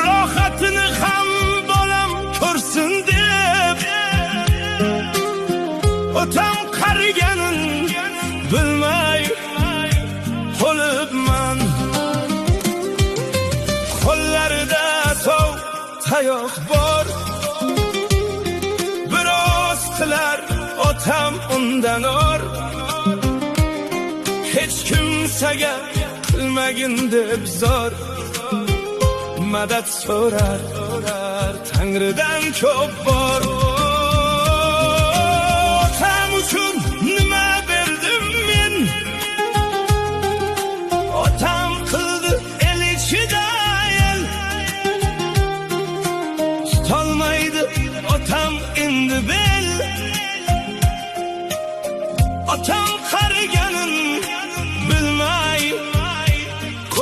Rohatini ham bolam ko'rsin deb, otam qariganin bilmay qolibman. Qo'llarida sov tayoq bor, biroz qilar otam undan or. Hech kimsaga qilmagin deb zor, madad so'rar Tangridan ko'p bor.